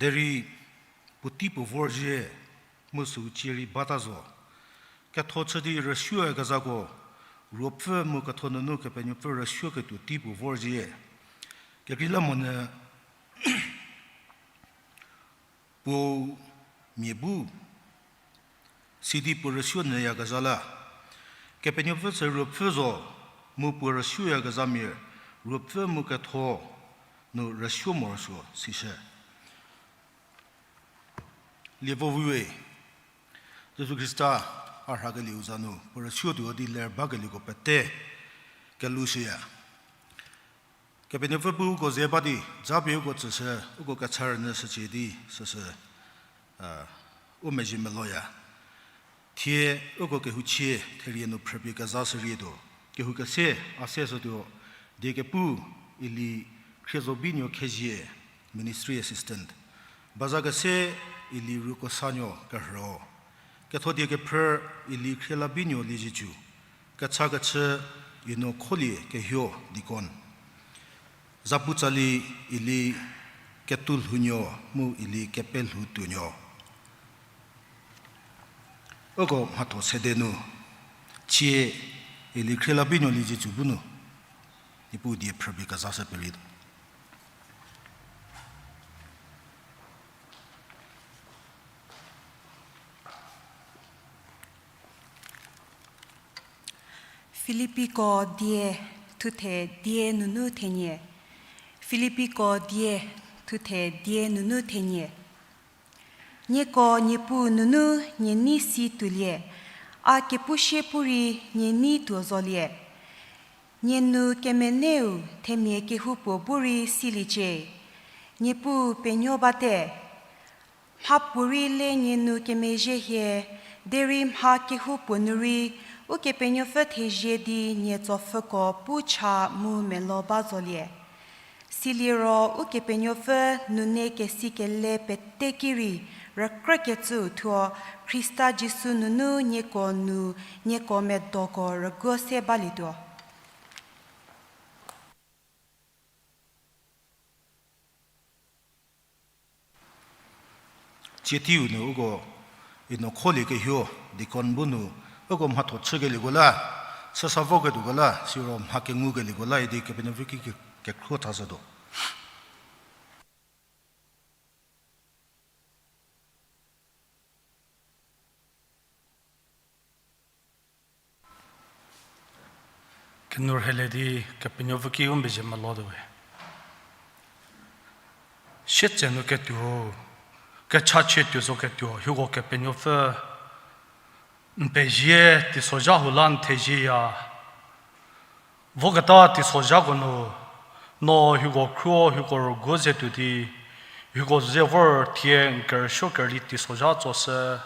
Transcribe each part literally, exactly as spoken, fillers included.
Derei puotei puo vorzhie, mu süu cie rei bata zo. Ketho chü di rüsuoyakezhako, ruopfü mu ketho nunu Kepenuopfü rüsuoketuo tei puo vorzhie. Kekreilamonyü puo mia bu sidi puo rüsuo nyüyakezha la. Kepenuopfü sü ruopfü zo, mu puo rüsuoyakezhamia ruopfü mu ketho nu rüsuo morosuo sishü. Lievo viwe, Jisu Khrista a rhakelieu za nu puo rüsuotuo di ler bakelieko pete kelushüya. Kepenuopfü bu uko ze ba di, japie uko tsüshü, uko kecha rünyüshücie di, süsü, u mezhie meloya. Thie uko kehouchie therie nu phrüpie kezashürietuo. Kehou kese a se shütuo, die kepu Ili Khriezobinuo Khezie, Ministry Assistant. Baza kese Ili Rukosanuo Kerhüo. Ketho die kephrü Ili Khrielabinuo Liezietsu. Kecha kechü Inuo Kholie Kehio, deacon. Zapu tsali Ili Ketulhounuo mu Ili Kepelhoutuonuo. Uko mhatho sede nu, cie Ili Khrielabinuo Liezietsu bu nu, Niepuu die phrüpie kezashü perietuo. Filipiko die, thuthe die nunu thenie. Filipiko die, thuthe die nunu thenie. Nieko Niepuu nunu nie nei si tuolie, a kepushie pu rei nie nei tuo zolie. Nie nu kemeneu themia kehoupuo bu rei siliecie. Niepuu penuo bate. Mhapuorei le nie nu kemezhie hie, derei mha kehoupuo nu rei Ukepenuopfü thezie di nie tsopfhüko pu cha mu melo ba zolie. Siliro Ukepenuopfü nune kesikele pete ki rei rükrükecüu thuo Khrista Jisu nunu nieko nu nieko medoko rüguo se balietuo. Tsie teiu nu uko Inuo Kholie Kehio, deacon bu nu, uko mhatho chükelieko la, chüsa voketuoko la, siro mha kengukelieko la idi Kepenuopfü ki ke-, kekhruo thashütuo. Kenu rhelie di Kepenuopfü ki u mezhie melotuo we. Sietsenu ketuo, kechachie tuo zo ketuo, hieko Kepenuopfü n pezie, teisozha hu la n thezieya. Voketa teisozhako nu, no hieko khruo, hieko rüguo ze tuo di, hieko ze vor thie n kerüsuo kerüli teisozha tsoshü.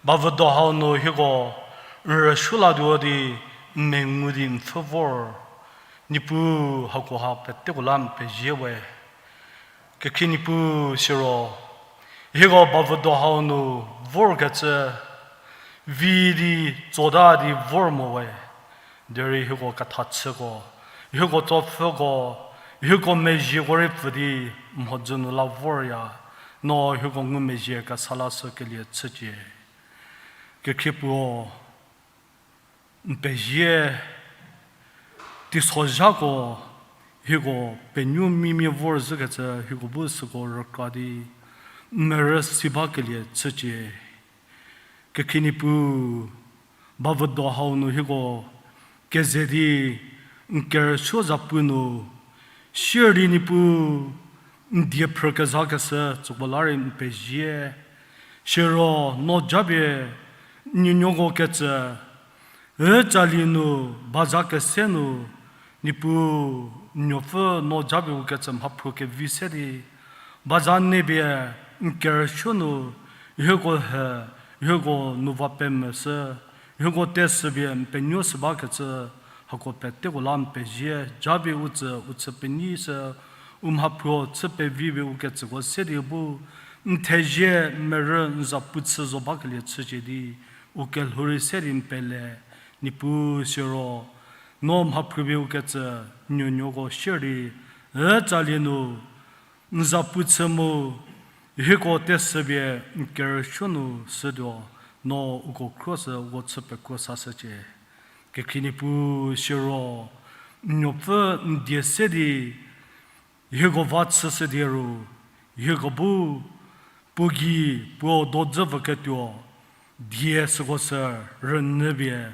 Bavüdo hau nu hieko n rüsuo latuo di, n mengu di n pfhü vor. Niepuu hakoha peteko la n pezie we. Kekhrie Niepuu siro, hieko bavüdo hau nu vorkecü, vi di tsota di vor mo we, derei hieko kethachüko, hieko tsopfhüko, hieko mezhieko rei pfü di mhodzü nu la vorya, no hieko ngumezhie kesa lashükelie chücie. Kekhrie Puo, n pezie, teisozhako hieko penuo mimia vorzhükecü hieko bu süko rükra di, n merü si bakelie chücie. Kekhrie Niepuu, bavüdo hau nu hieko keze di n kerüsuo zapu nu, sier di Niepuu, n die phrü kezakeshü tsüko la rei n pezie. Siro no japie n nuonuoko kecü, ü tsali nu, baza kese nu, Niepuu, n nuopfü no japie u kecü mhaphruo kevi se di, baza nepie n kerüsuo nu, hieko he, hieko nu va pemvü sü, hieko tesüpie n penuo sü bakecü, hako peteko la n pezie, japie u tsü, u chü penyi sü, u mhaphruo chü pevipie u kecüko se di bu, n thezie merü n zapu chü zo bakelie chücie di, u kelhou rei se di n pele, Niepuu siro, no mhaphruopie u kecü, n nuonuoko sier di, ü tsali nu, n zapu chü mu, Hieko tesüpie n kerüsuo nu shütuo, no uko khro sü uko chü pekuo sashücie. Kekhrie Niepuu siro, n nuopfü n die se di, hieko va chüshü die ru, hieko bu puo gei puo dodzü vüketuo die süko sü rünyüpie,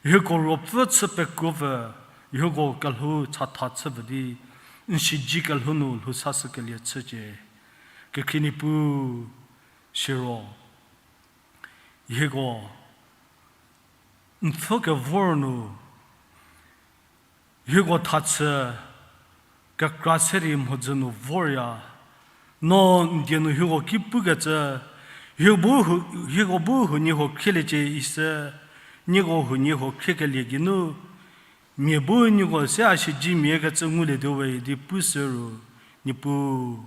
hieko ruopfü chü pekuopfü, hieko kelhou chatha chüpfü di, n siedze kelhou nu lhou sashükelie chücie. Kekhrie Niepuu siro, hieko n pfhü kevor nu, hieko thachü kekra se di mhodzü nu vorya. No n die nu hieko ki pukecü, hieko bu hu-, hieko bu huoniehuo khrieliecie isü, nieko huoniehuo khriekelie geinu, mia bu nieko se a siedzemia kecü ngulietuo we di pushü ru, Niepuu,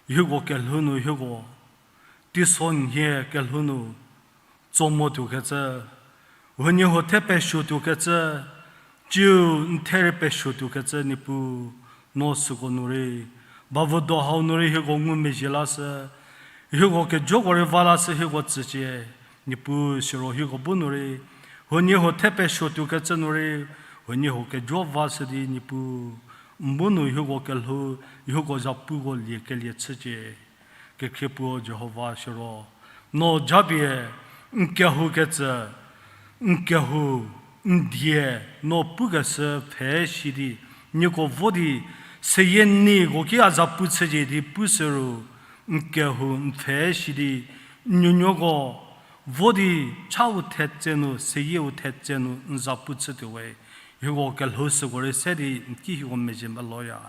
hieko kelhou nu hieko teisonhie kelhou nu tso motuokecü, huoniehuo the pesuotuokecü, tsiu n the rei pesuotuokecü Niepuu, no süko nu rei, bavüdo hau nu rei hieko ngumezhie lashü, hieko kejo ko rei va lashü hieko tsücie, Niepuu siro hieko bu nu rei, huoniehuo the pesuotuokecü nu rei, huoniehuo kejo vashü di Niepuu, n bu nu hieko kelhou, hieko zapuko liekelie chücie. Kekhrie puo Jihova siro, no japie n kehou kecü, n kehou, n die, no pukeshü pfhe shi di, nieko vo di, seyie neiko ki a zapu chücie di pushü ru, n kehou n pfhe shi di, n nuonuoko vo di, cha u thetse nu, seyie u thetse nu n zapu chütuo we, hieko kelhou süko rei se di n ki hieko mezhie meloya,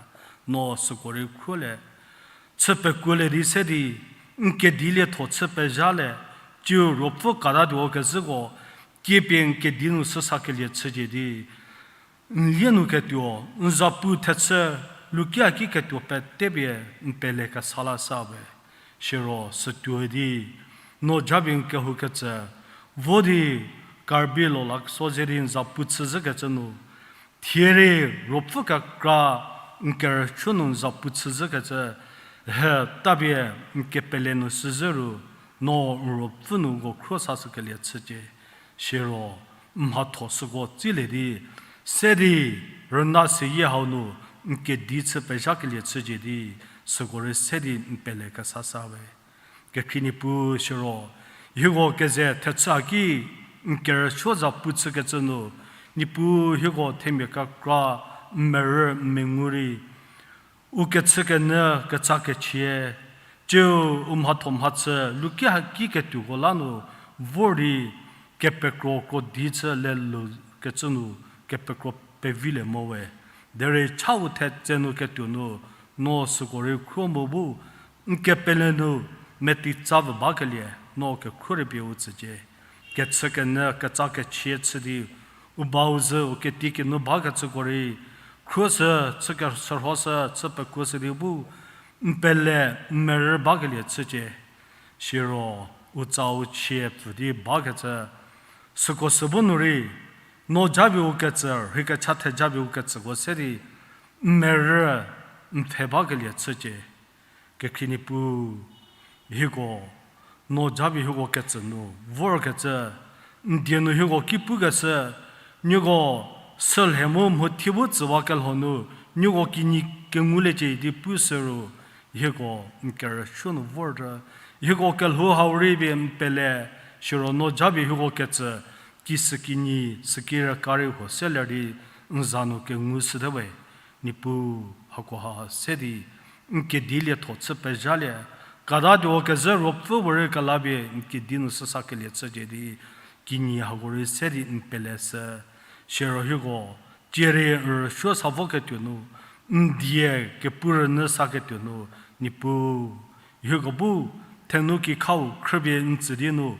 no süko rei khruolie, chü pekuolie di se di, n kedi lietho chü pezhalie, tsiu ruopfü katatuo kezhüko, kiepie n kedi nu süsakelie chücie di, n lie nu ketuo, n zapu thechü, lukia ki ketuo petepie n pele kesa la sa we. Siro sütuo di, no japie n kehou kecü, vo di, Karbi lo la keso ze di n zapu chüzhükecü nu, thie rei ruopfü kekra n kerüsuo nu n zapu chüzhükecü, he tapie n kepele nu süzhü ru, no n ruopfü nu uko khro sashükelie chücie. Siro, n mhatho süko tsilie di, se di, rüna seyie hau nu, n kedi chü pezhakelie chücie di, süko rei se di n pele kesa sa we. Kekhrie Niepuu siro, hieko keze thechü haki, n kerüsuo zapu chükecü nu, Niepuu hieko themia kekra, n merü n mengu rei, u kechükenyü ketsa kechie, tsiu u mhatho mhachü luki haki ketuoko la nu vor di kepekro kro di chü lelou kecü nu kepekro pevilie mo we. Derei cha u thetse nu ketuo nu, no süko rei khruo mo bu, n kepele nu metei tsa vü bakelie, no kekhruo rei pie u tsücie. Kechükenyü ketsa kechie chü di, u bau zhü u keti kinu bakecüko rei, khruo sü, chü kesürho sü, chü pekuo sü di bu, n pele, n merü bakelie chücie. Siro, u tsa u chie pfü di bakecü, süko sü bu nu rei, no japie u kecü, rhei kecha the japie u kecüko se di, n merü, n pfhe bakelie chücie. Kekhrie Niepuu, hieko, no japie hieko kecü nu vorkecü, n die nu hieko ki pukeshü, nieko sülhe mu mhothie bu tsüwa kelho nu, nieko kinyi kenguliecie di pushü ru, hieko n kerüsuo nu vorte, hieko kelhou hau rei pie n pele, siro no japie hieko kecü, kisükinyi, süki rüka rei huo selie di, n za nu kengu shüte we. Niepuu, hakoha se di, n kedi lietho chü pezhalie, katatuo kezhü ruopfü puorei kelapie n kedi nu süsakelie chücie di, kinyi hako rei se di n pele sü, siro hieko, tsie rei n rüsuo sa voketuo nu, n die kepu rünyü saketuo nu, Niepuu, hieko bu, thenu kikhau khrüpie n tsü di nu,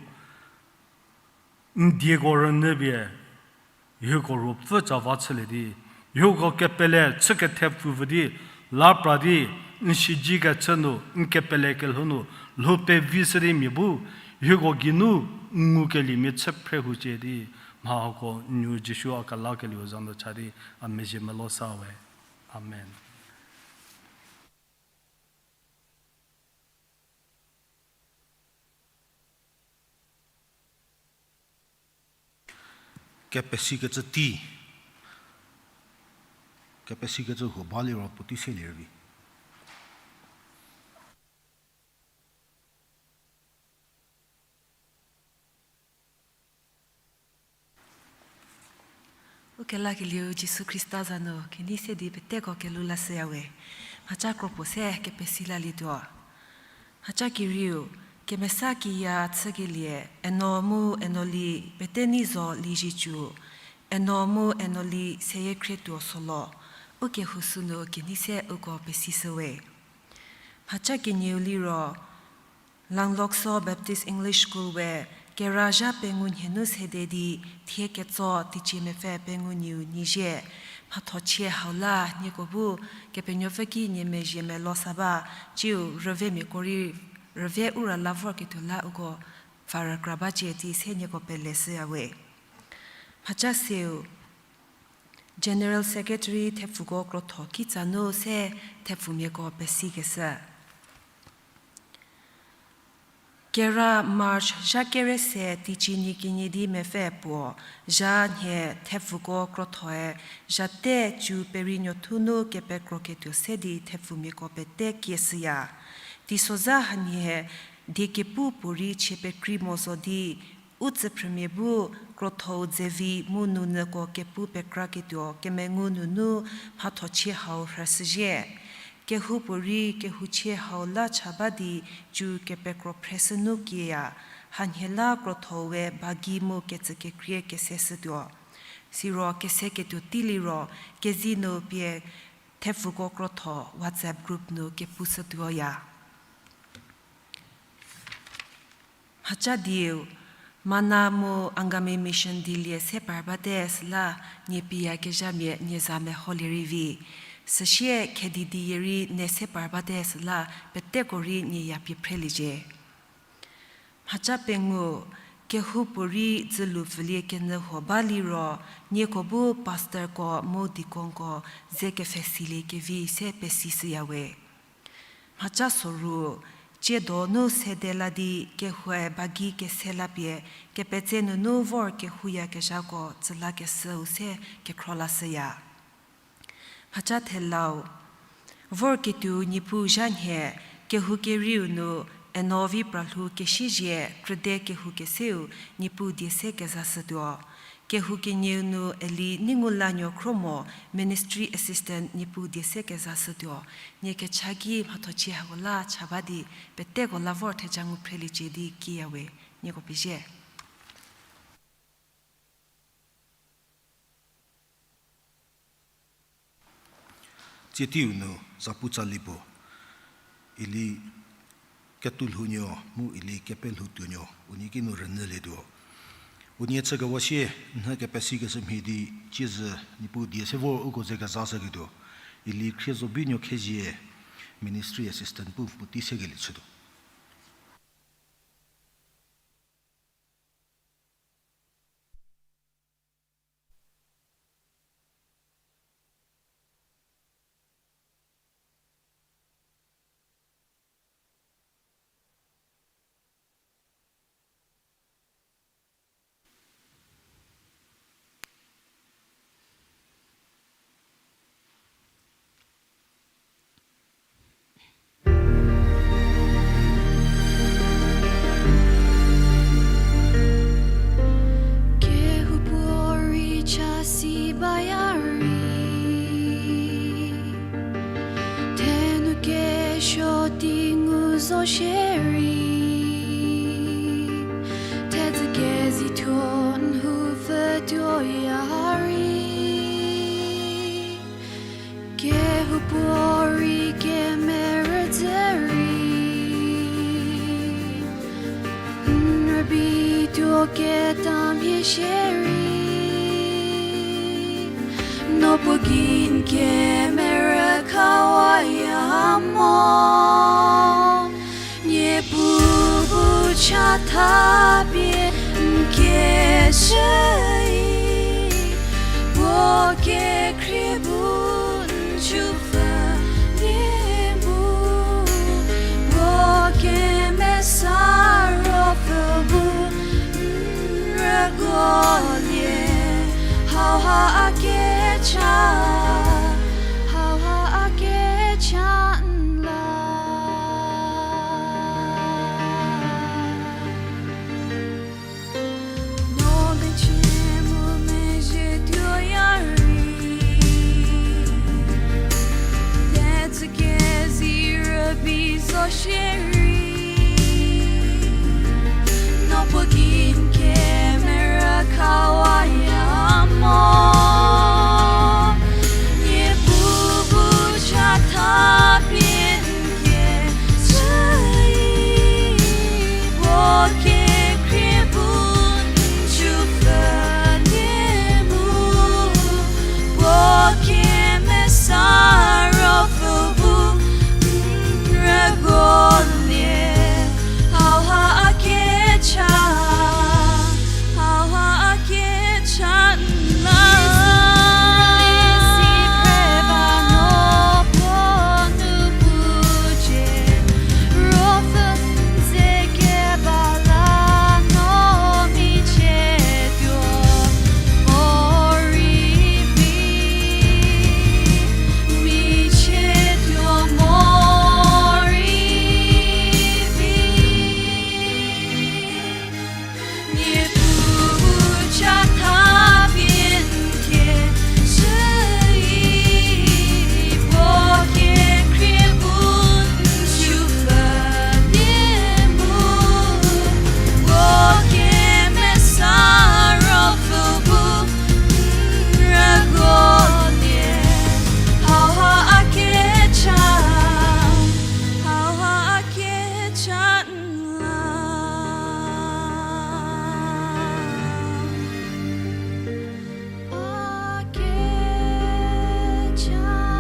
n dieko rünyüpie, hieko ruopfü ca va chülie di, hieko kepele chü kethepfu vü di, la pra di, n siedze kechü nu, n kepele kelhou nu, lhou pevi shü di mia bu, hieko geinu, n ngukeliemia chü phre hucie di, mha hako n nuo Jisu a kelakelieu za nu cha di, a mezhie melo sa we. Amen. Kepesikecü tei, kepesikecü huo ba liro puotei selie rüvi. Ukelakelieu Jisu Khrista za nu kenei se di peteko kelhou lashüyawe. Mhaca kro puo se kepesi lalietuo. Mhaca kerieu, kemesa kiya chükelie, eno mu eno li pete nei zo lizhie cu, eno mu eno li seyie khrietuo solo, ukehou sünu kenei se uko pesishüwe. Mhaca kenieu liro, Langlokso Baptist English School we kera zha pengou nhie nu sede di thie ketso teicie mepfü pengou nyieu nyizie, mhathochie hau la nieko bu Kepenuopfü ki nie mezhie melo sa ba, ciu rüvemiako rei rüve u ra la vorketuo la uko pfhe rükra ba cie di se nieko peleshüyawe. Mhaca seu, General Secretary thepfuko krotho kitsa nu se thepfumiako pesikeshü. Kera March zha kere se teicie nyi kenie di mepfü puo, zha nhie thepfuko krothoe zhate cu perienuothu nu kepekroketuo se di thepfumiako pete kieshüya. Teisozha hanhie die kepu puorei chie pekrei mo zo di, u tsüphrümia bu krothou dzevi mu nunyüko kepu pekraketuo kemengu nunu mhathochie hau rhüshüzhie. Kehoupuorei kehouchie hau la cha ba di cu kepekro phreshü nu kieya, hanhie la krotho we ba gei mu ketsükekrie keseshütuo. Siro keseketuo tei liro, kezei nu pie thepfuko krotho WhatsApp group nu kepushütuoya. Mhaca dieu, Mana mu Angami Mission dielie se par bate süla nie piyakezhamia nie za meholie rei vi. Süsie khedi die rei ne se par bate süla peteko rei nie ya pie phreliecie. Mhaca pengou, kehoupuorei dzülu pfülie kenyü huo ba liro, nieko bu pastorko mu deaconko ze kepfhesilie kevi se pesishüyawe. Mhaca soru, tsiedo nu sede la di kehoue ba gei kese la pie, kepetse nunu vor kehouyakezhako tsü lakeshüu se kekhro lashüya. Mhaca thelau, vorketuo Niepuu zha nhie, kehou kerieu nu, eno vi pralhou kesiezie, krüde kehou keseu, Niepuu die se kezashütuo. Kehou kenieu nu Eli Neingulanyo Khromo, Ministry Assistant, Niepuu die se kezashütuo. Nie kecha ki mhathochie hako la cha ba di, peteko la vor theja ngu phreliecie di kiyawe, nieko pezie. Tsie teiu nu zapu tsali puo, Eli Ketulhounuo mu Eli Kepelhoutuonuo, unie kinu rünyülietuo. Unie chükewa sie, nhü kepesikeshü mhie di, tsiezhü Niepuu die se vor uko ze kezashüketuo, Eli Khriezobinuo Khezie, Ministry Assistant pu puotei sekelie chütuo. Kehoupuorei chasi baya rei, thenu kesuo tei ngu zo shierei, thedzü kezei thuo n hupfütuoya rei. Kehoupuorei kemerüdzü rei, n rübeituo ketamhie shierei, no puo gei n kemerü khawaya mo. Niepuu bu chatha pie n keshüi, puo kekhrie bu n chupfü nie mu, puo kemesa ruopfü bu n rüguolie. Hauha a kecha, hauha a kecha n la. No mechie mu mezhie tuoya rei, tetsü kezei rübei zo shierei, no puo gei n kemerü khawaya mo. Niepuu bu chatha pie n kecü puo kekhrie bu n chüpfülie mu, puo kemesa Ruopfü bu n rüguolie. Hauha a kecha, hauha a kecha n la. Isi phre ba no puo nu pucie, Ruopfü n ze keba la no michietuo morei vi, michietuo morei vi. Niepuu bu chatha pie n kecü puo kekhrie bu n chüpfülie mu, puo kemesa Ruopfü bu n rüguolie. Hauha a kecha, hauha a kecha n la. A kecha n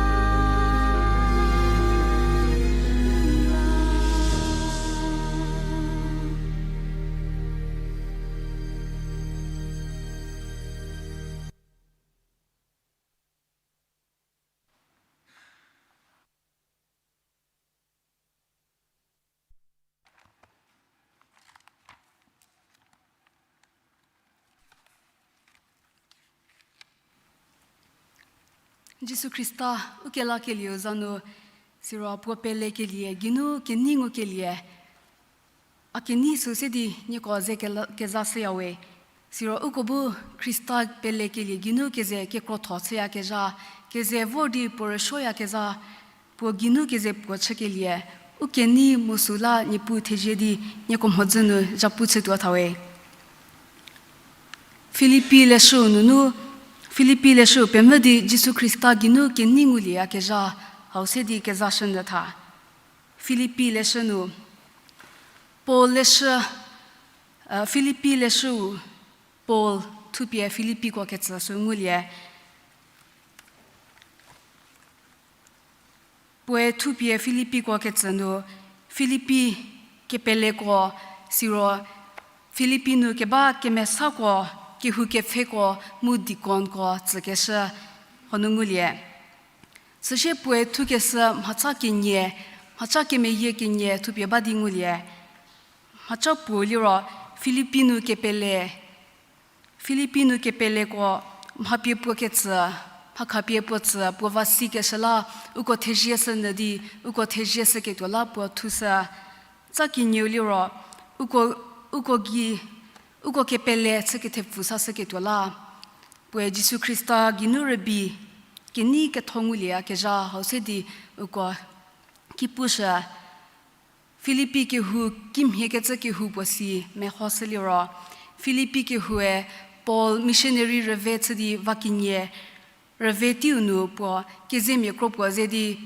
la. Jisu Khrista ukelakelieu za nu, siro puo pelekelie geinu kenei ngukelie, a kenei sü se di nieko ze kela-, kezashüyawe. Siro uko bu Khrista pelekelie geinu keze kekrotho chüyakezha, keze vor di puo rüsuoyakezha, puo geinu keze puo chükelie, u kenei mu süla Niepuu thezie di nieko mhodzü nu zhapu chütuo thawe. Filipi leshüu nunu, Filipi leshüu pemvü di Jisu Khrista geinu kenei ngulieyakezha, hau se di kezashünyü tha. Filipi leshü nu, Paul leshü, Filipi leshüu, Paul thupie Filipiko ketsü sü ngulie. Puoe thupie Filipiko ketsü nu, Filipi kepeleko, siro Filipi nu keba kemesako, kehou kepfheko mu diakonko tsükeshü hanu ngulie. Süsie puoe thukeshü mhacha kenie, mhacha kemeyie kenie thupie ba di ngulie. Mhacha puo liro Filipi nu kepele, Filipi nu kepeleko mhapie puo ketsü, mhakhapie puo tsü, puo va sikeshü la, uko thezie shünyü di, uko thezie shüketuo la puo thushü. Tsa kenieu liro, uko, uko gei, uko kepele chükethepfu sashüketuo la, puoe Jisu Khrista geinu rübei, kenei ketho ngulieyakezha hau se di uko ki pushü. Filipi kehou kimhiekecü kehou puo si mehoshü liro, Filipi kehoue Paul missionary rüve chü di va kenie, rüve teiu nu puo kezemia kro puo ze di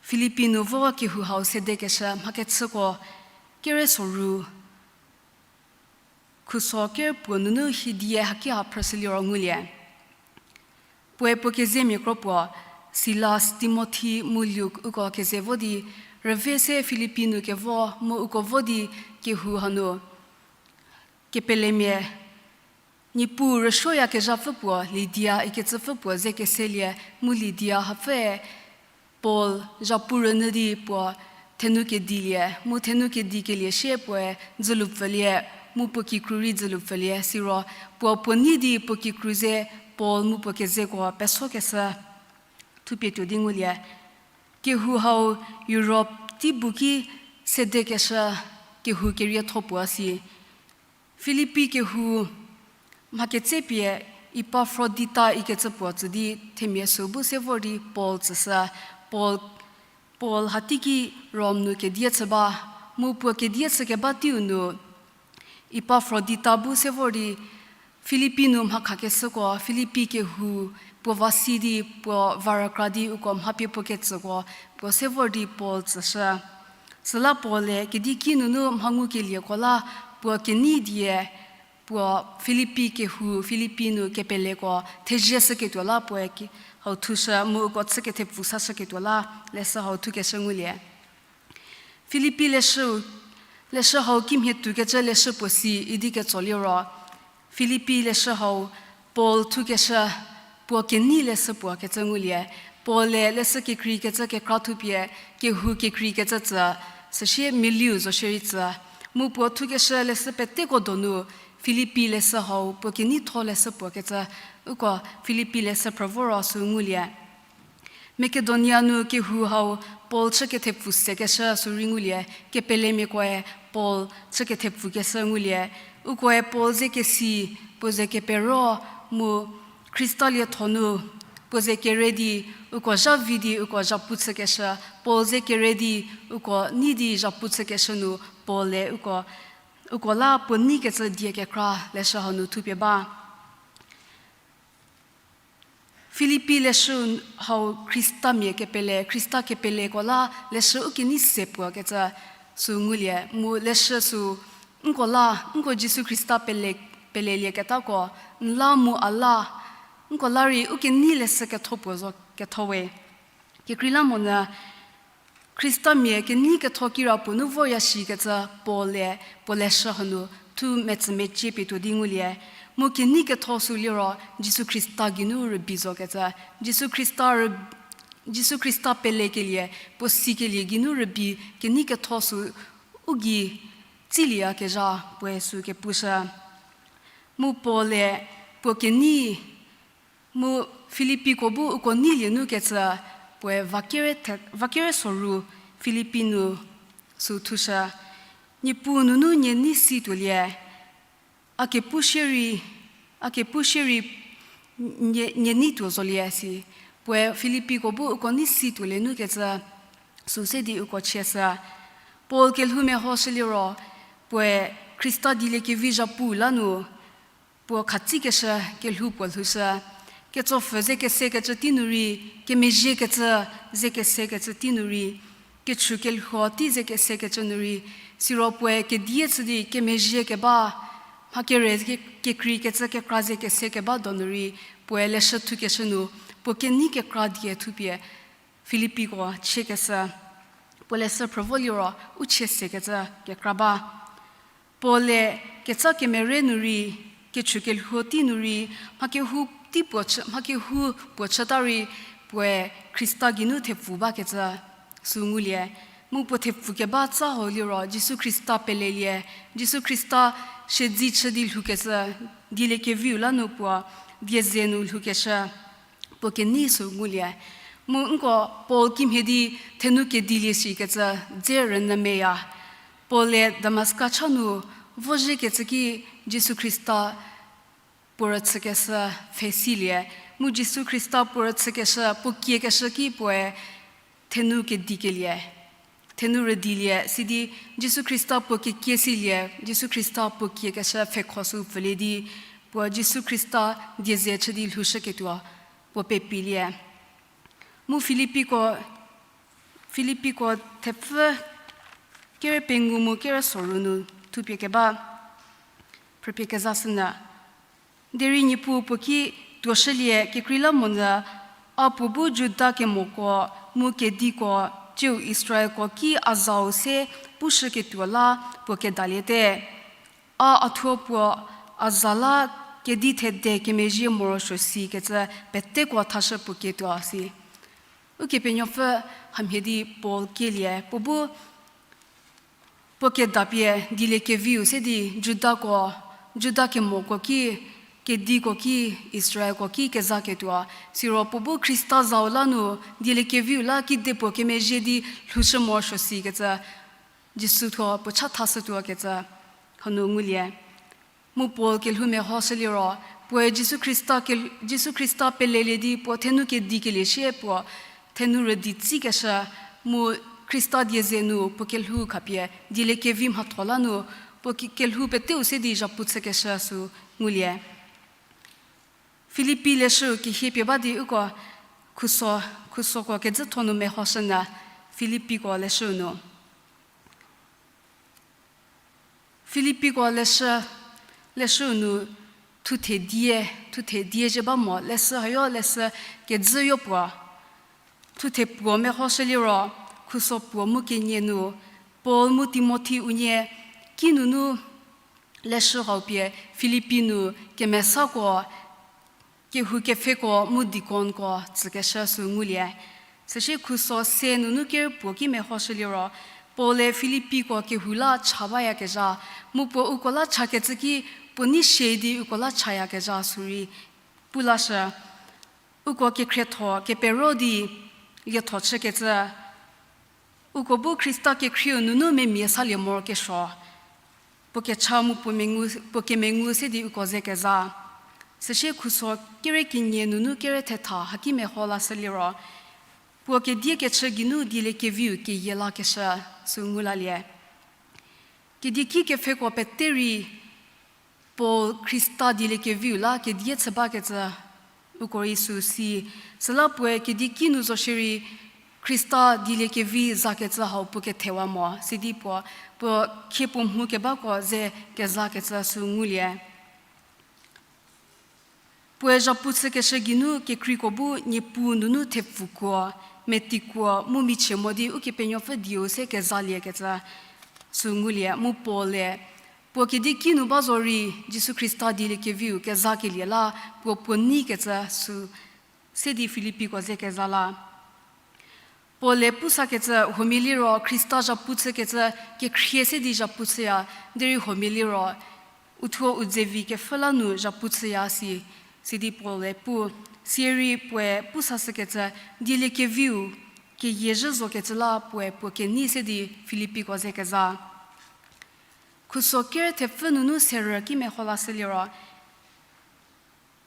Filipi nu vo kehou hau sedekeshü mhakechüko kere soru, khuso ker puo nunu hidie haki ha phrüshü liro ngulie. Puoe puo kezemia kro puo, Silas, Timothi mu Luk uko keze vo di, rüve se Filipi nu kevo mu uko vo di kehou hanu kepelemia, Niepuu rüsuoyakezhapfü puo Lidia ikecüpfü puo ze keselie mu Lidia hapfüe Paul zhapu rünyü di puo thenu kedilie, mu thenu kedikelie sie puoe dzülu pfülie, mu puo kikru rei dzülu pfülie, siro puo puo nei di puo kikru ze Paul mu puo kezeko pesokeshü thupie tuo di ngulie. Kehou hau Europe tei bu ki sedekeshü kehou kerietho puo si. Filipi kehou mha ketsepie Epafrodita ikecü puo tsü di themia süu bu se vor di Paul tsüshü. Paul, Paul hateiki Rom nu kedie chü ba, mu puo kedie chükeba teiu nu Epafrodita bu se vor di Filipi nu mha khakeshüko, Filipi kehou puo va si di puo va rükra di uko mha pie puo ketsüko, puo se vor di Paul tsüshü. Süla Paul-e kedi ki nunu mha ngukelieko la puo kenei die puo Filipi kehou, Filipi nu kepeleko thezie shüketuo la puoe ki, hau thushü mu uko chü kethepfu sashüketuo la leshü hau thukeshü ngulie. Filipi leshü, leshü hau kimhie toukecü leshü puo si idi ketso liro, Filipi leshü hau Paul thukeshü puo kenei leshü puo kecü ngulie. Paul-e leshü kekreikecü kekra thupie kehou kekreikecü tsü, süsie miliu zo shierei tsü. Mu puo thukeshü leshü peteko donu Filipi leshü hau puo keneitho leshü puo kecü, uko Filipi leshü phrü voro sü ngulie. Makedonia nu kehou hau Paul chü kethepfu sekeshü sü rei ngulie, kepelemiakoe Paul chü kethepfukeshü ngulie. Ukoe Paul ze kesi, puo ze kepero mu Khrista lietho nu puo ze kere di, uko zha vi di uko zhapu chükeshü, Paul ze kere di uko nei di zhapu chükeshü nu Paul-e uko, uko la puo neikecü die kekra leshü hau nu thupie ba. Filipi leshü hau Khristamia kepele, Khrista kepeleko la leshü u kenei se puo kecü sü ngulie, mu leshü sü nko la, nko Jisu Khrista pele, pelelieketako, n la mu a la, nko la rei u kenei leshü ketho puo zo ketho we. Kekreilamonyü, Khristamia kenei ketho kirapuo nu vorya shikecü Paul-e puo leshü hanu thu metsümecie pie tuo di ngulie. Mu kenei ketho sü liro Jisu Khrista geinu rübei zokecü. Jisu Khrista rü-, Jisu Khrista pelekelie, puo sikelie geinu rübei kenei ketho sü u gei tsilieyakezha puoe sü kepushü. Mu Paul-e puo kenei mu Filipiko bu uko neilie nu kecü puoe va kere the-, va kere soru Filipi nu sü thushü. Niepuu nunu nie nei si tuolie, a kepu shierei, a kepu shierei nie, nie nei tuo zolie si. Puoe Filipiko bu uko nei si tuolie nu kecü sü se di uko chieshü. Paul kelhou mehoshü liro, puoe Khrista dieliekevi zhapu la nu, puo khatsikeshü kelhou puo lhoushü. Ketsopfü ze kesekecü tei nu rei, kemezhiekecü ze kesekecü tei nu rei, kechükelhuo tei ze kesekecü nu rei, siro puoe kedie chü di kemezhie keba, mha kere ke-, kekreikecü kekra ze kese keba donu rei, puoe leshü thukeshü nu, puo kenei kekra die thupie Filipiko chiekeshü. Puo leshü phrü vo liro u chie sekecü kekra ba. Paul-e ketsa kemere nu rei, kechükelhuo tei nu rei, mha kehou tei puo chü, mha kehou puo chüta rei, puoe Khrista geinu thepfu bakecü sü ngulie. Mu puo thepfukeba tsa hau liro Jisu Khrista pelelie, Jisu Khrista siedze chü di lhoukecü, dieliekeviu la nu puo die ze nu lhoukeshü, puo kenei sü ngulie. Mu nko Paul kimhie di thenu kedilie shikecü dze rünyü meya. Paul-e Damaska cha nu vozhiekecü ki Jisu Khrista puo rüchükeshü pfhe silie. Mu Jisu Khrista puo rüchükeshü, puo kiekeshü ki puoe thenu kedikelie, thenu rüdilie, sidi Jisu Khrista puo kekie silie, Jisu Khrista puo kiekeshü pfhekho sü pfülie di, puo Jisu Khrista die ze chü di lhoushüketuo puo pepilie. Mu Filipiko, Filipiko thepfü kere pengou mu kere soru nu thupie keba phrüpie kezashünyü. Derei Niepuu puo ki tuoshülie kekreilamonyü, a puo bu Juda kemoko mu kediko, tsiu Israelko ki a zau se pushüketuo la puo kedaliete. A a thuo puo a za la kedi thede kemezhie morosuo sikecü peteko thashü puo kietuo si. Ukepenuopfü hamhie di Paul kielie, puo bu Puo kedapie dieliekeviu se di Judako, Juda kemoko ki, kediko ki, Israelko ki kezaketuo. Siro puo bu Khrista zau la nu dieliekeviu la kidepuo kemezhie di lhoushü morosuo sikecü, Jisu thuo puo chathashütuokecü hanu ngulie. Mu Paul kelhou mehoshü liro, puoe Jisu Khrista ke-, Jisu Khrista pelelie di puo thenou kedikelie shie puo thenou rüdi tsikeshü, mu Khrista die ze nu puo kelhou khapie dieliekevi mhatho la nu puo ke-, kelhou peteu se di zhapu chükeshü sü ngulie. Filipi leshüu kehie pie ba di uko khuso, khusoko kedzütho nu mehoshünyü, Filipiko leshüu nu. Filipiko leshü, leshüu nu thuthe die, thuthe die zhie ba mo, leshü hayo leshü kedzüyo puo. Thuthe puo mehoshü liro, khuso puo mu kenie nu, Paul mu Timothi unie, kinunu leshü hau pie Filipi nu kemesako, kehou kepfheko mu dikonko tsükeshü sü ngulie. Süsie khuso se nunu ker puo ki mehoshü liro, Paul-e Filipiko kehou la cha bayakezha, mu puo uko la chakecü ki puo nei shie di uko la chayakezha sürei pu lashü. Uko kekhrietho kepero di lietho chükecü, uko bu Khrista kekhrieu nunu memia salie morokesuo, puo kecha mu puo mengu, puo kemengu se di uko ze keza. Süsie khuso kere kenie nunu kere thetha haki meho lashü liro, puo kedie kechü geinu dieliekeviu keyie lakeshü sü ngu lalie. Kedieki kepfheko pete rei Paul Khrista dieliekeviu la kedie chü bakecü uko rei sü si, süla puoe kedieki nu zo shierei Khrista dieliekevi zakecü hau puo kethewa mo, sidi puo, puo khie puo mhu kebako ze kezakecü sü ngulie. Puoe zhapu chükeshü geinu kekreiko bu Niepuu nunu thepfukuo, metikuo, mu michie mo di Ukepenuopfü dieu se kezaliekecü sü ngulie, mu Paul-e puo kedieki nu ba zorei Jisu Khrista dieliekeviu kezakelie la puo puo neikecü sü se di Filipiko ze keza la. Paul-e pusakecü huomia liro Khrista zhapu chükecü kekhrie se di zhapu chüya, derei huomia liro uthuo u dzevi kepfhü la nu zhapu chüya si, sidi Paul-e pu, sierei puoe pusashükecü dieliekeviu keyie zhü zokecü la puoe puo kenei se di Filipiko ze keza. Khuso kere thepfü nunu serü ki meho lashü liro,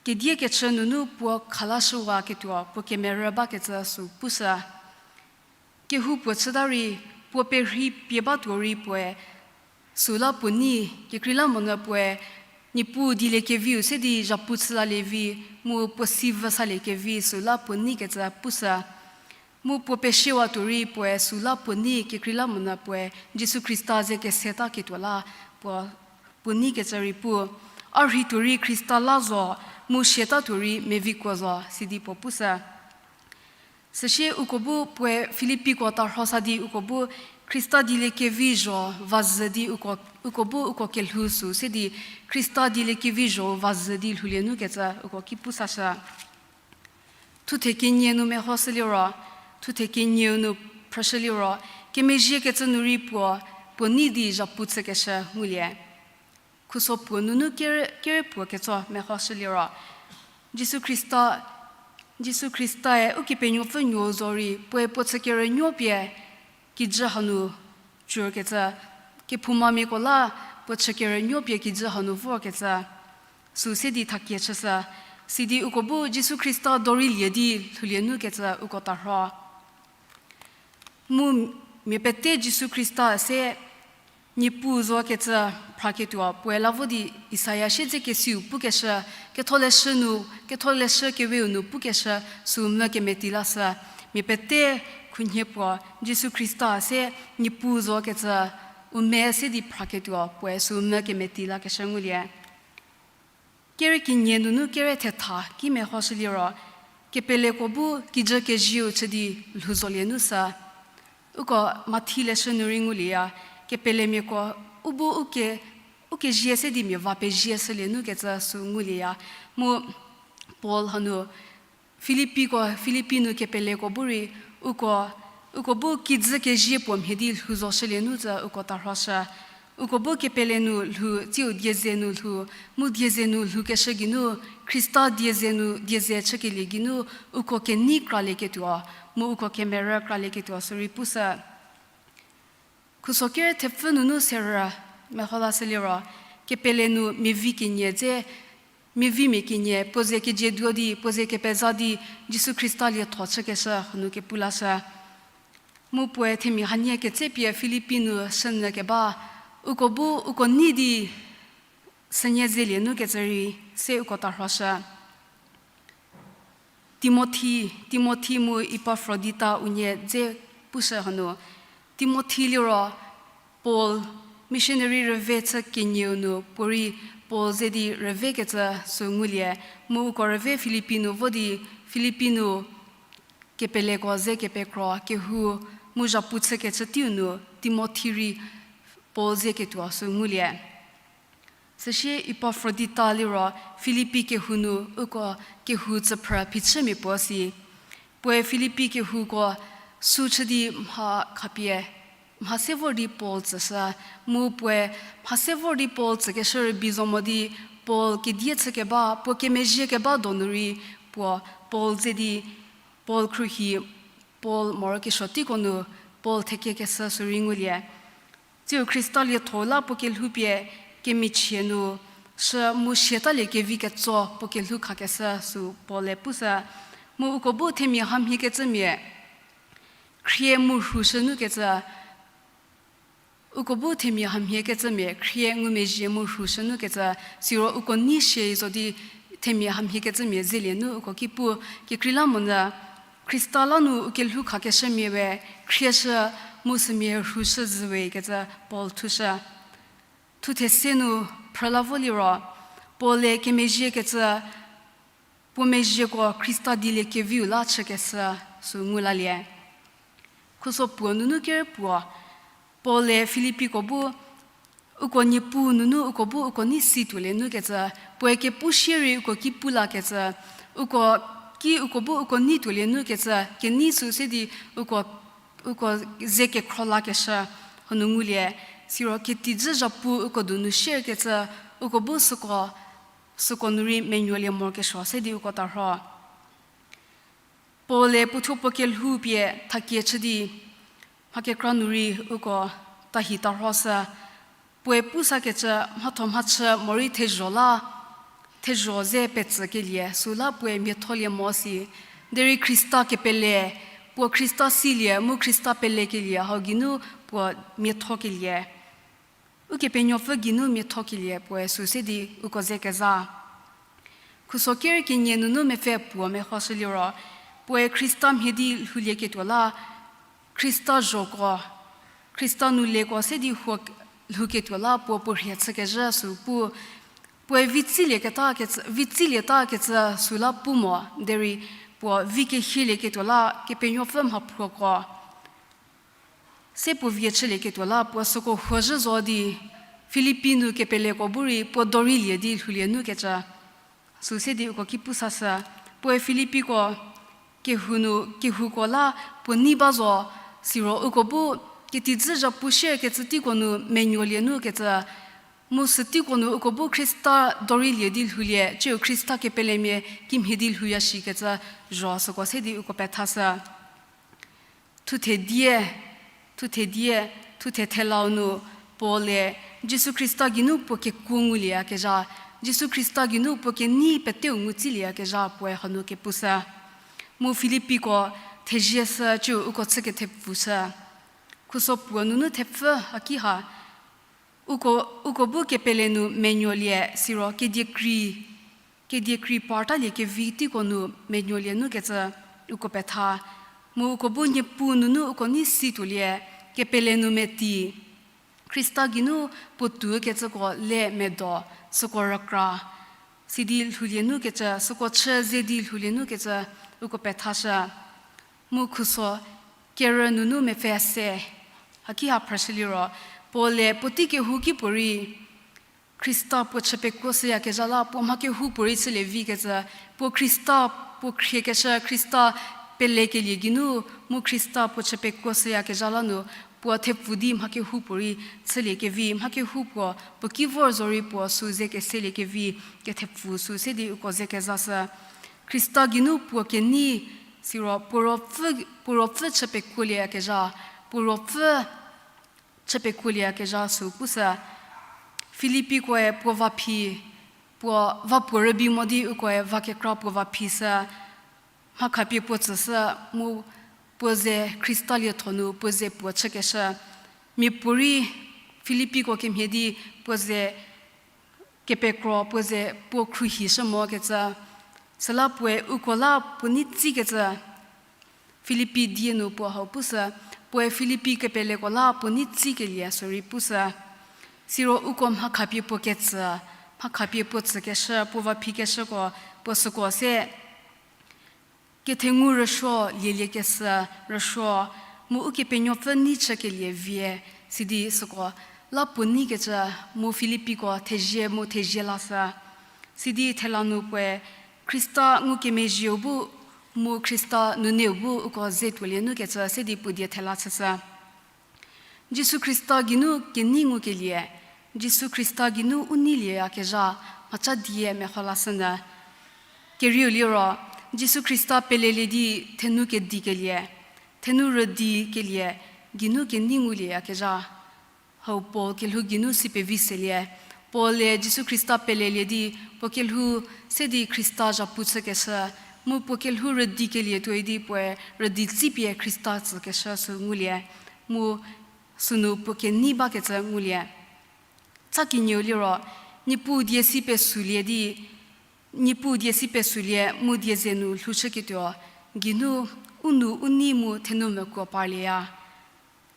kedie kechü nunu puo khalashüwaketuo puo kemerü bakecü sü pushü. Kehou puo chüta rei, puo perhei pie batuo rei puoe sü la puo nei, kekreilamonyü puoe Niepuu dieliekeviu se di zhapu chülalievi, mu puo si vüsaliekevi sü la puo neikecü pushü. Mu puo pesiewa tuo rei puoe sü la puo nei, kekreilamonyü puoe Jisu Khrista ze kesetaketuo la puo, puo neikecü rei pu. A rhei tuo rei Khrista la zo, mu siata tuo rei mevikuo zo, sidi puo pushü. Süsie uko bu puoe Filipiko tarhosa di uko bu Khrista dieliekevi zho va zhü di uko, uko bu uko kelhou sü se di Khrista dieliekevi zho va zhü di lhoulie nukecü uko ki pusashü. Thuthe kenie nu mehoshü liro, thuthe kenieu nu phrüshü liro, kemezhiekecü nu rei puo, puo nei di zhapu chükeshü ngulie. Khuso puo nunu kere, kere puo ketso mehoshü liro, Jisu Khrista, Jisu Khristae Ukepenuopfü nuou zorei puoe puo chükerünuo pie kijü hanu cürkecü, kephoumamiako la puo chükerünuo pie kijü hanu vorkecü, sü se di thakie chüshü, sidi uko bu Jisu Khrista dorei lie di lhoulie nukecü uko tarho. Mu mia pete Jisu Khrista se Niepuu zokecü phraketuo puoe la vo di Isaia siedzekesiu pukeshü, ketholeshü nu, ketholeshü keweu nu pukeshü sü mvü kemeti lashü. Mia pete khunhie puo Jisu Khrista se Niepuu zokecü u me se di phraketuo puoe sü mvü kemeti lakeshü ngulie. Kere kenie nunu kere thetha ki mehoshü liro, kepeleko bu kijü kezieu chü di lhou zolie nu sü. Uko Mathi leshü nu rei ngulieya, kepelemiako u bu u ke, u kezie se di mia va pezie shülie nukecü sü ngulieya. Mu Paul hanu Filipiko, Filipi nu kepeleko bu rei uko Uko bu kijü kezie puo mhie di lhou zoshülie nu tsü uko tarhoshü. Uko bu kepele nu lhou, tsiu dieze nu lhou, mu dieze nu lhoukeshü geinu, Khrista dieze nu dieze chükelie geinu, uko kenei kralieketuo, mu uko kemerü kralieketuo sürei pushü. Khuso ker thepfü nunu serü meho lashüliro, kepele nu mia vi kenie dze, mia vimia kenie, puo ze kejieduo di, puo ze kepeza di, Jisu Khrista lietho chükeshü hanu kepu lashü. Mu puoe themia hanie ketsepie Filipi nu shünyü keba, uko bu uko nei di sünie zelie nu kecü rei se uko tarhoshü. Timothi, Timothi mu Epafrodita unie dze pushü hanu. Timothi liro Paul missionary rüve chü kenieu nu puorei Paul ze di rüvekecü sü ngulie, mu uko rüve Filipi nu vo di Filipi nu kepeleko ze kepekro kehou mu zhapu chükecü teiu nu Timothi rei Paul ze ketuo sü ngulie. Süsie Epafrodita liro Filipi kehou nu uko kehou tsüphrü phichümia puo si. Puoe Filipi kehouko su chü di mha khapie, mha se vor di Paul tsüshü, mu puoe mha se vor di Paul tsükeshü rübei zo mo di Paul kedie chükeba, puo kemezhie keba donu rei puo Paul ze di Paul khruohi, Paul morokesuo teiko nu Paul thekiekeshü sürei ngulie. Tsiu Khrista lietho la puo kelhoupie kemichie nu shü mu siatalie kevi ketso puo kelhou khakeshü sü Paul-e pushü. Mu uko bu themia hamhiekecümia khrie mu rhushü nukecü, uko bu themia hamhiekecümia khrie ngumezhie mu rhushü nukecü, siro uko nei sie zo di themia hamhiekecümia zelie nu uko ki pu. Kekreilamonyü Khrista la nu u kelhou khakeshümia we khrieshü mu sümia rhushü zhüwe kecü Paul thushü. Thuthe se nu phrüla vo liro, Paul-e kemezhiekecü puo mezhieko Khrista dieliekeviu la chükeshü sü ngu lalie. Khuso puo nunu ker puo, Paul-e Filipiko bu, uko niepuu nunu uko bu uko nei si tuolie nukecü, puoe kepu shierei uko ki pu lakecü, uko ki uko bu uko nei tuolie nukecü kenei sü se di uko, uko ze kekhro lakeshü hanu ngulie, siro ketijü zhapu uko donu shierkecü, uko bu süko, süko nu rei menuolie morokesuo se di uko tarho. Paul-e puothuo puo kelhou pie thakie chü di, mha kekra nu rei uko tahi tarhoshü, puoe pusakecü mhatho mhachü morei thezho la, thezho ze petsükelie süla puoe miatholie mo si, derei Khrista kepele, puo Khrista silie mu Khrista pelekelie hau geinu puo miathokelie. Ukepenuopfü geinu miathokelie puoe sü se di uko ze keza. Khuso ker kenie nunu mepfü puo mehoshü liro, puoe Khrista mhie di lhoulieketuo la, Khrista zhoko, Khrista nu lieko se di huo lhouketuo la puo puo rhie chükezhü sü pu, puoe vi tsilieketa kecü, vi tsilieta kecü süla pu mo, derei puo vi kehielieketuo la Kepenuopfü mhaphruoko se puo vie chülieketuo la puo süko huozhü zo di, Filipi nu kepeleko bu rei puo dorei lie di lhoulie nukecü sü se di uko ki pusashü, puoe Filipiko kehou nu, kehouko la puo nei ba zo, siro uko bu ketijü zhapu shierkecü teiko nu menuolie nukecü, mu süteiko nu uko bu Khrista dorei lie di lhoulie, ciu Khrista kepelemia kimhie di lhouya shikecü zho süko se di uko pethashü. Thuthe die, thuthe die, thuthe thelau nu Paul-e Jisu Khrista geinu puo kekuo ngulieyakezha, Jisu Khrista geinu puo kenei peteu ngutsilieyakezha puoe hanu kepushü. Mu Filipiko thezieshü ciu uko chü kethepfushü. Khuso puo nunu thepfü haki ha, uko, uko bu kepele nu menuolie siro kediekrei, kediekrei partalie kevi teiko nu menuolie nukecü uko petha. Mu uko bu niepuu nunu uko nei si tuolie, kepele nu meti, Khrista geinu puotou kecüko le medo, süko rükra, sidi lhoulie nukecü, süko chü ze di lhoulie nukecü uko pethashü. Mu khuso kerü nunu mepfü se, haki ha phrüshü liro, Paul-e puotei kehouki puorei Khrista puo chü pekuoshüyakezha la puo mha kehoupuorei chülie vikecü, puo Khrista, puo khriekeshü Khrista pelekelie geinu mu Khrista puo chü pekuoshüyakezha la nu, puo thepfu di mha kehoupuorei chüliekevi, mha kehoupuo puo ki vor zorei puo sü ze keseliekevi, kethepfu sü se di uko ze kezashü. Khrista geinu puo kenei, siro puo ruopfü, puo ruopfü chü pekuolieyakezha, puo ruopfü chü pekuolieyakezha sü pushü. Filippikoe puo va phi, puo va puo rübei mo di ukoe va kekra puo va phi sü, mha khapie puo tsüshü, mu puo ze Khrista lietho nu puo ze puo chükeshü. Miapuorei Filippiko kemhie di puo ze kepekro puo ze puo khruohishü mokecü. Süla puoe uko la puo nei tsikecü. Filippi die nu puo hau pushü, puoe Filippi kepeleko la puo nei tsikelie sürei pushü. Siro uko mha khapie puo ketsü, mha khapie puo tsükeshü, puo va phikeshüko, puo süko se kethengu rüsuo, lieliekeshü rüsuo, mu Ukepenuopfü nei chükelie vie, sidi süko la puo neikecü mu Filippiko thezie mu thezie lashü. Sidi thela nu puoe Khrista ngukemezhieu bu mu Khrista nuneu bu uko ze tuolie nukecü se di puo die thela chüshü. Jisu Khrista geinu kenei ngukelie, Jisu Khrista geinu u neilieyakezha mhaca die meho lashünyü. Kerieu liro, Jisu Khrista pelelie di thenu kedikelie, thenu rüdikelie, geinu kenei ngulieyakezha. Hau Paul kelhou geinu si pevi selie. Paul-e Jisu Khrista pelelie di, puo kelhou se di Khrista zhapu chükeshü, mu puo kelhou rüdikelie tuoi di puoe rüdi tsipie Khrista tsükeshü sü ngulie, mu sünu puo kenei bakecü ngulie. Tsa kenieu liro, Niepuu die si pesulie di, Niepuu die si pesulie mu die ze nu lhoushüketuo, geinu u nu u nei mu thenu mekuo parlieya.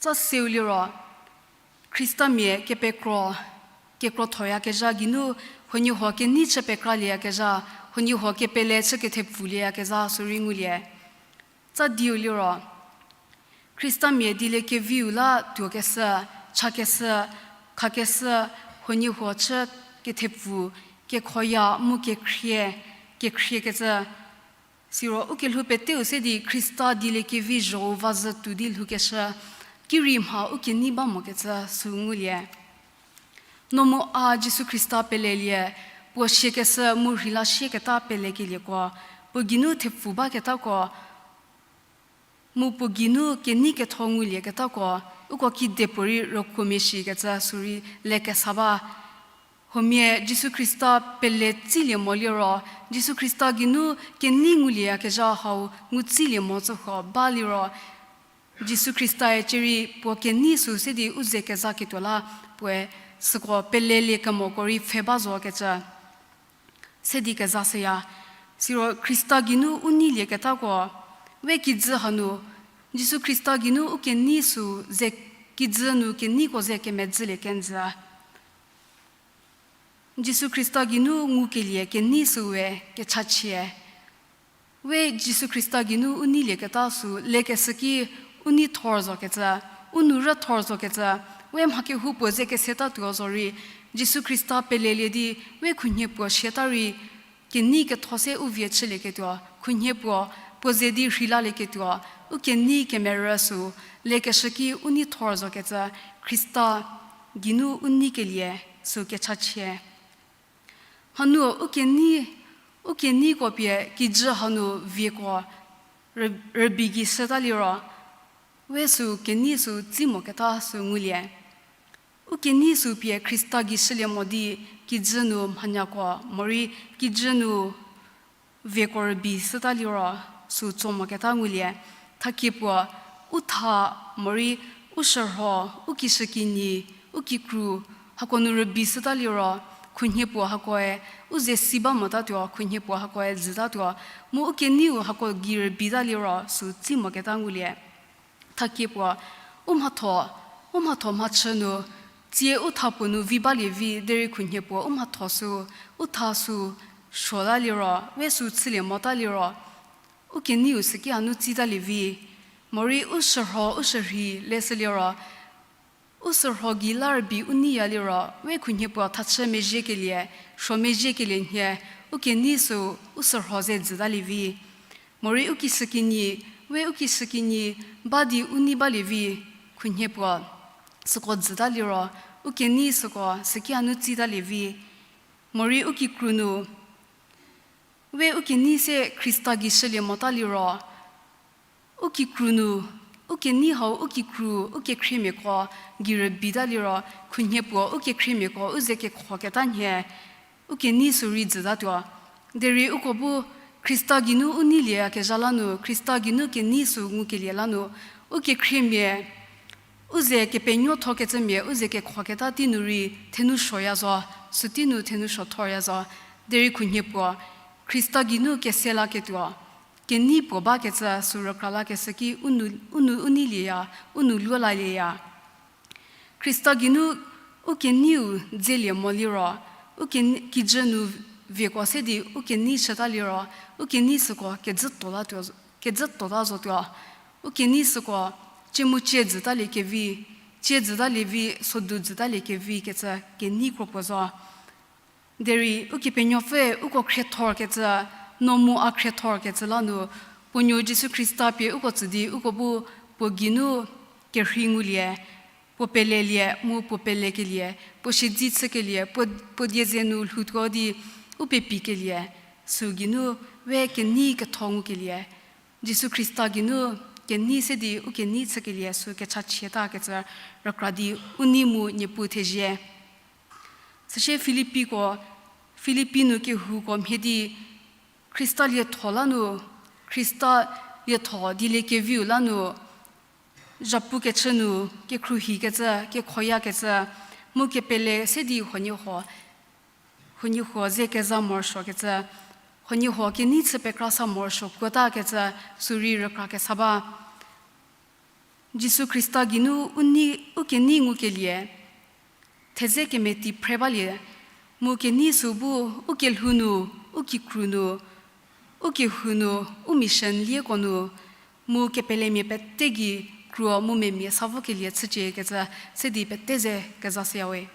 Tsa seu liro, Khristamia kepekro, kekrothoyakezha geinu, huoniehuo kenei chü pekralieyakezha, huoniehuo kepele chü kethepfulieyakezha sürei ngulie. Tsa diu liro, Khristamia dieliekeviu la tuokeshü, chakeshü, khakeshü, huoniehuo chü kethepfu, kekhoya mu kekhrie, kekhriekecü. Siro ukelhou peteu se di Khrista dieliekevi zhou va zhü tuo di lhoukeshü, ki rei mha u kenei ba mokecü sü ngulie. No mu a Jisu Khrista pelelie, puo siakeshü mu rheila sieketa pelekelieko, puo geinu thepfu baketako, mu puo geinu kenei ketho ngulieketako, uko kidepuorei rükuomia shikecü sürei lekesa ba. Huomia Jisu Khrista pele tsilie mo liro, Jisu Khrista geinu kenei ngulieyakezha hau ngu tsilie mo tsühuo ba liro, Jisu Khristae cierei puo kenei sü se di u ze kezaketuo la, puoe süko pelelie kemoko rei pfhe ba zokecü se di kezashüya. Siro Khrista geinu u neilieketako, we kijü hanu, Jisu Khrista geinu u kenei sü ze kijü nu keneiko ze kemedzülie kenjü. Jisu Khrista geinu ngukelie kenei süu we kechachie. We Jisu Khrista geinu u neilieketa sü lekeshü ki u neithor zokecü, u nou rüthor zokecü, we mha kehoupuo ze kesetatuo zorei, Jisu Khrista pelelie di, we khunhie puo siata rei, kenei ketho se u vie chülieketuo, khunhie puo, puo ze di rheilalieketuo, u kenei kemerü sü, lekeshü ki u neithor zokecü, Khrista geinu u neikelie sü kechachie. Hanu u kenei, u keneiko pie kijü hanu vieko rü-, rübei gei shüta liro, we sü kenei sü tsi moketa sü ngulie. U kenei sü pie Khrista gei shülie mo di kijü nu mhanyako morei kijü nu vieko rübei shüta liro sü tso moketa ngulie. Thakie puo u tha morei u shürho, u kishükinyi, u kikru, hako nu rübei shüta liro, khunhie puo hakoe u ze si ba motatuo, khunhie puo hakoe zütatuo, mu u keneiu hako gei rübeita liro sü tsi moketa ngulie. Thakie puo, u mhatho, u mhatho mhachü nu, tsie u tha puo nu vi balie vi derei khunhie puo u mhatho sü, u tha sü, suota liro, we sü chülie mota liro, u keneiu süki hanu tsitalie vi, morei u shürho, u shürhei leshü liro, u shürho gei la rübei u neiya liro, we khunhie puo thachü mezhiekelie, suo mezhiekelie nhie, u kenei sü, u shürho ze zütalie vi. Morei u kishükinyi, We u kishükinyi ba di u nei balie vi, khunhie puo, süko dzüta liro, u kenei süko süki a nu tsitalie vi, morei u kikru nu, we u kenei se Khrista gei shülie mota liro, u kikru nu, u kenei hau u kikru, u kekhriemiako gei rübeita liro, khunhie puo u kekhriemiako u ze kekhoketa nhie, u kenei sü rei dzütatuo. Derei uko bu Khrista geinu u neilieyakezha la nu, Khrista geinu kenei sü ngukelie la nu, u kekhriemia, u ze kepenuothokecümia, u ze kekhoketa tei nu rei thenou suoya zo, sü tei nu thenou suo thorya zo, derei khunhie puo, Khrista geinu kese laketuo, kenei puo bakecü sü rükra lakeshü ki u nu, u nu u neilieya, u nu luolalieya. Khrista geinu u keneiu dzelie mo liro, u ken-, kijü nu vieko se di u kenei chüta liro, u kenei süko kejü tota tuo, kejü tota zotuo. U kenei süko cie mu cie dzütalie kevi, cie dzütalie vi, sodu dzütalie kevi kecü kenei kro puo zo. Derei Ukepenuopfüe uko khriethorkecü, no mu a khriethorkecü la nu, puo nuo Jisu Khrista pie uko tsü di uko bu puo geinu kerhei ngulie, puo pelelie mu puo pelekelie, puo siedze chükelie, puo, puo die ze nu lhoutuo di u pepikelie, sü geinu we kenei ketho ngukelie, Jisu Khrista geinu kenei se di u kenei chükelie sü kechachieta kecü rükra di u nei mu Niepuu thezie. Süsie Filipiko, Filipi nu kehouko mhie di Khrista lietho la nu, Khrista lietho dieliekeviu la nu, zhapu kechü nu, kekhruohikecü, kekhoyakecü, mu kepele se di huoniehuo, huoniehuo ze keza morosuokecü, huoniehuo kenei chü pekra sa morosuo kuotakecü, sü rei rükra kesa ba. Jisu Khrista geinu u nei, u kenei ngukelie, thedze kemeti phre balie, mu kenei sü bu u kelhou nu, u kikru nu, u kehou nu, u mission lieko nu, mu kepelemia pete gei kruo mu memia sa vokelie chücie kecü, se di pete ze keza shüyawe.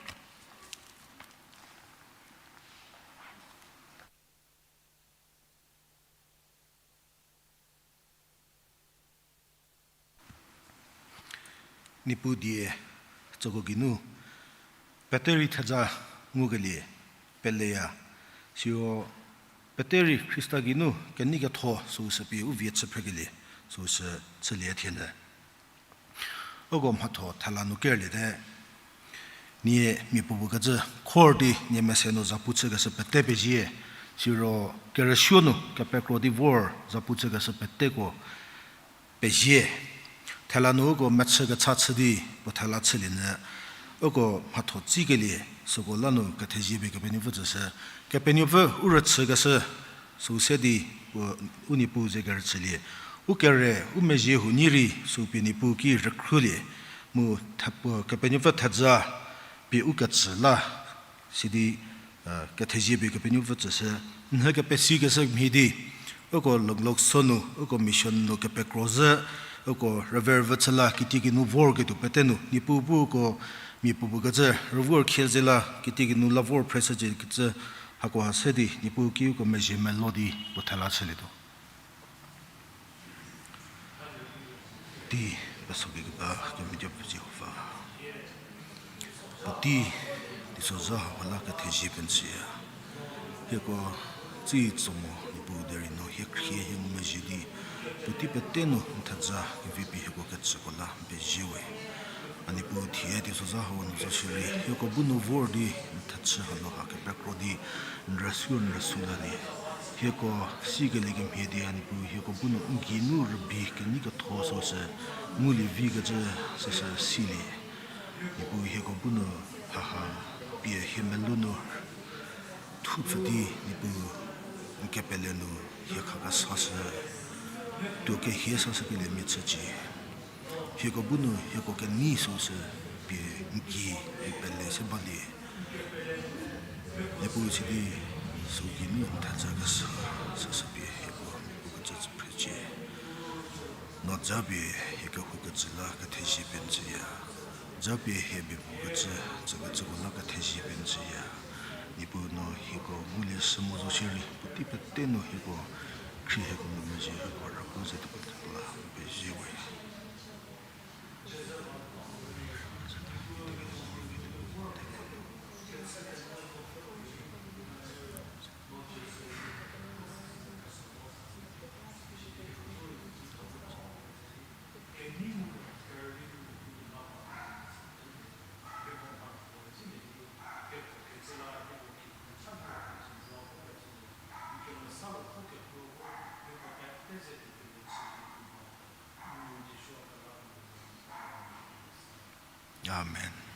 Niepuu die, tsüko geinu pete rei thedza ngukelie peleya, siro pete rei Khrista geinu kenei ketho süu sü pie u vie chü phrekelie süu sü chülie thienyü. Uko mhatho thela nu kerlie te, nie mia puopuo kecü khor di nie mese nu zapu chükeshü pete pezie, siro kerüsuo nu kepekro di vor zapu chükeshü peteko pezie. Thela nu uko mechü kecha chü di puo thela chülienyü, uko mhatho tsikelie süko la nu kethezie pie Kepenuopfü tsüshü. Kepenuopfü u rüchükeshü süu se di puo u Niepuu ze kerüchülie. U kere, u mezhie huonielie rei süu pie Niepuu ki rükhruolie. Mu the-, puo Kepenuopfü thedza pie u ketsü la, sidi kethezie pie Kepenuopfü tsüshü. Nhü kepesikeshü mhie di uko Longloksho nu, uko mission nu kepekro zhü, uko rüverüvü chü la kitiekinu vorketuo pete nu Niepuu bu uko mia puopuo kecü rüvor khie ze la kitiekinu la vor phreshücie kecü, hakoha se di Niepuu ki uko mezhie melo di puo thela chülietuo. Tei peso kekeba kemediapfü Jihova, puotei teisozha hau la kethezie penyüya. Hieko tsei tso mo Niepuu derei no hie khrie hie ngumezhie di puotei pete nu n thedza kevi pie hieko kecüko la n pezie we. A Niepuu thie teisozha hau nu zo shierei hieko bu nu vor di n thechü hanu ha kepekro di n rüsuo n rüsuo la di hieko sikelie kemhie di a Niepuu hieko bu nu n geinu rübei kenei ketho süu sü ngulie vikecü süsü silie. Niepuu hieko bu nu haha pie hie melou nu thupfü di Niepuu n kepele nu hie khakesashü, tuo kehie sashükeliemia chücie. Hieko bu nu hieko kenei süu sü pie n gei hie pele se balie. Niepuu sidi süu geinu n thedza kesa süsü pie hieko mia puo kecü tsü phrecie. No japie hie kehoukecü la kethezie penyüya. Japie hie mia puo kecü tsükecüko la kethezie penyüya. Niepuu no hieko ngulie sü mo zo shierei puotei pete nu hieko Khrie hieko nu mezhie hieko rüko ze tuo la pezie we. Amen.